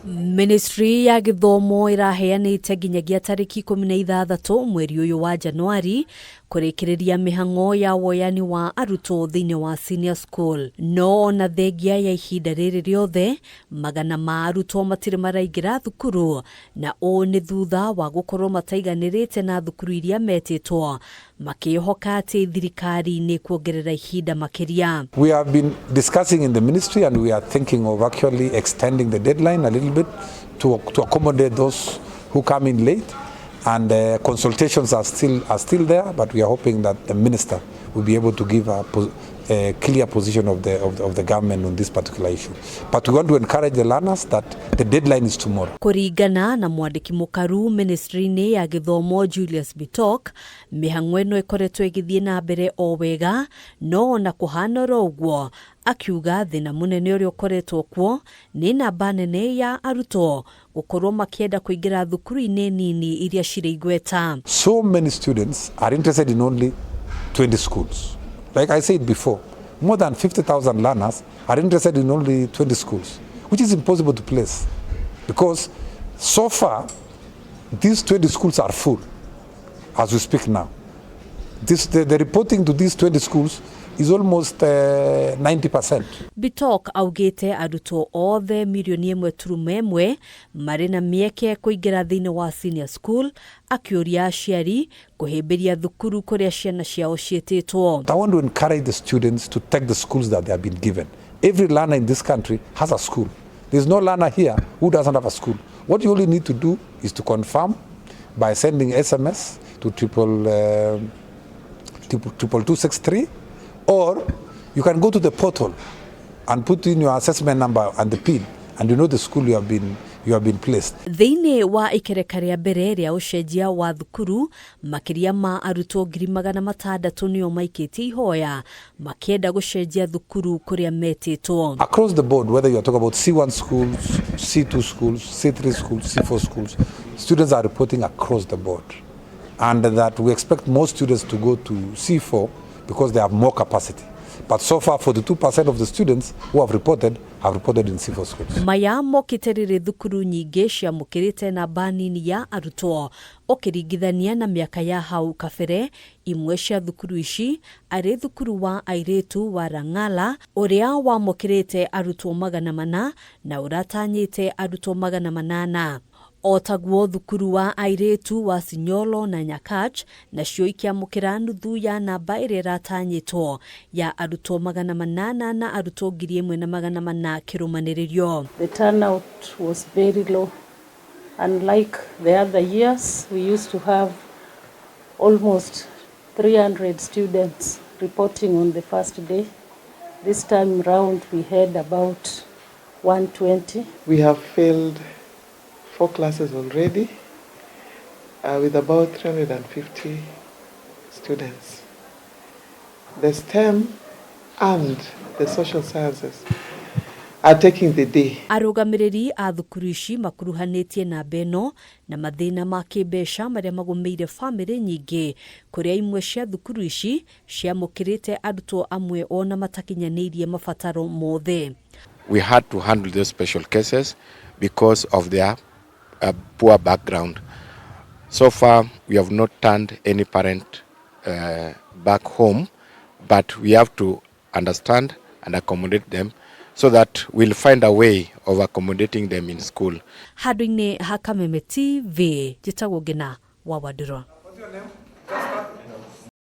Ministry ya gĩthomo ĩraheanĩte nginyagia tarĩki 16 mweri ũyũ wa Januari kũrĩkĩrĩria mĩhang'o ya woyani wa arutwo thĩinĩ wa senior school. No ona thengia ya ihinda rĩrĩ rĩothe, magana ma arutwo matirĩ maraingĩra thukuru, na ũũ nĩ thutha wa gũkorwo mataiganĩrĩte na thukuru iria metĩtwo, makĩĩhoka atĩ thirikari nĩ ĩkuongerera ihinda makĩria. We have been discussing in the ministry and we are thinking of actually extending the deadline a little bit to accommodate those who come in late, and consultations are still there, but we are hoping that the minister will be able to give a clear position of the government on this particular issue. But we want to encourage the learners that the deadline is tomorrow. Kũringana na mwandĩki mũkaru ministry-inĩ ya gĩthomo Julius Bitok, mĩhang'o ĩno ĩkoretwo ĩgĩthiĩ na mbere o wega, no ona kũhana oro ũguo, akiuga thĩna mũnene ũrĩa ũkoretwo kuo nĩ namba nene ya arutwo gũkorwo makĩenda kũingĩra thukuru-inĩ nini iria cirĩ igweta. So many students are interested in only 20 schools. Like I said before, more than 50,000 learners are interested in only 20 schools, which is impossible to place because so far these 20 schools are full as we speak now. The reporting to these 20 schools is almost 90%. Bitok augĩte arutwo othe 1.1 mirioni marĩ na mĩeke kũingĩra thĩinĩ wa senior school, akĩũria aciari kũhĩmbĩria thukuru kũrĩa ciana ciao ciĩtĩtwo. I want to encourage the students to take the schools that they have been given. Every learner in this country has a school. There's no learner here who doesn't have a school. What you only need to do is to confirm by sending SMS to 22223, or you can go to the portal and put in your assessment number and the PIN, and you know the school you have been placed. Thĩinĩ wa ikereka rĩa mbere rĩa ũcenjia wa thukuru, makĩria ma arutwo 600,000 nĩo maikĩtie ihoya makĩenda gũcenjia thukuru kũrĩa metĩtwo. Across the board, whether you are talking about C1 schools, C2 schools, C3 schools, C4 schools, students are reporting across the board. And that we expect more students to go to C4 because they have more capacity. But so far, 42% of the students who have reported in C4 schools. Maya mokĩte rĩrĩ thukuru nyingĩ ciamũkĩrĩte namba nini ya arutwo ũkĩringithania na mĩaka ya hau kabere. Imwe cia thukuru ici arĩ thukuru wa airĩtu wa Rang'ala ũrĩa wamũkĩrĩte arutwo 400 na ũratanyĩte arutwo 800, o taguo thukuru wa airĩtu wa Sinyolo na Nyakach nacio ikĩamũkĩra nuthu ya namba ĩrĩa ĩratanyĩtwo ya arutwo 800 na arutwo 1,400 kĩrũmanĩrĩrio. The turnout was very low. Unlike the other years, we used to have almost 300 students reporting on the first day. This time round, we had about 120. We have failed four classes already with about 350 students. The STEM and the social sciences are taking the day. Arũgamĩrĩri a thukuru ici makuruhanĩtie namba ĩno na mathĩna ma kĩmbeca marĩa magũmĩire bamĩrĩ nyingĩ, kũrĩa imwe cia thukuru ici ciamũkĩrĩte arutwo amwe ona matakinyanĩirie mabataro mothe. We had to handle those special cases because of their poor background. So far, we have not turned any parent back home, but we have to understand and accommodate them so that we'll find a way of accommodating them in school. Handũ-inĩ ha Kameme TV, njĩtagwo Ngina wa Wandũrwa.